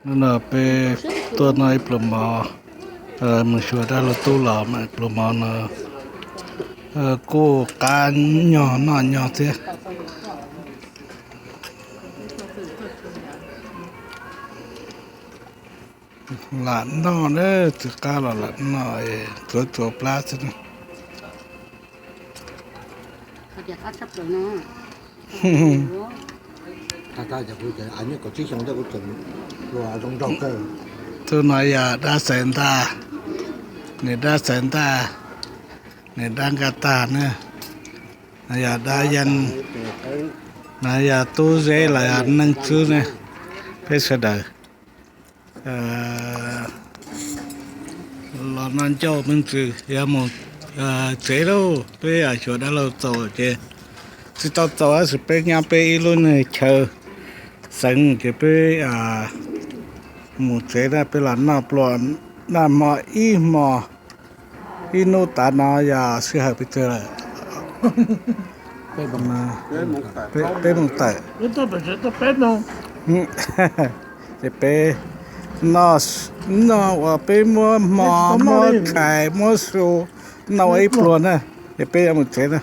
Hnub no peb tuaj noj ib pluag mov, mus xyuas dab laug tub los mas pluag mov no kuj qab nyog noj nyog thiab. Lam noj na, tsis qab los lam noj, tsuav tsuav plab xwb na. Tus no yog dab Xaiv Ntaj, nws dab Xaiv Ntaj, nws dab Nkaj Tag na, yog dab Yeeb, no yog Tub Zeb los yog Neej Tswb ne. Peb sawv daws los noj ncauj me ntsis yuav mus tsev lauj. Peb xyuas dab laug txaus ces tsis tau txaus tab sis peb nyob peb ib lub niag chaw xeev ces peb mus tsev na. Peb los noj pluas, noj hmo ib hmo, ib hnub tas no yog sij hawm pes tsawg lawm? Peb mus tawm. Ces peb noj, noj uas peb muab hmo, muab khais, muab su, noj ua ib pluag na, ces peb yuav mus tsev na.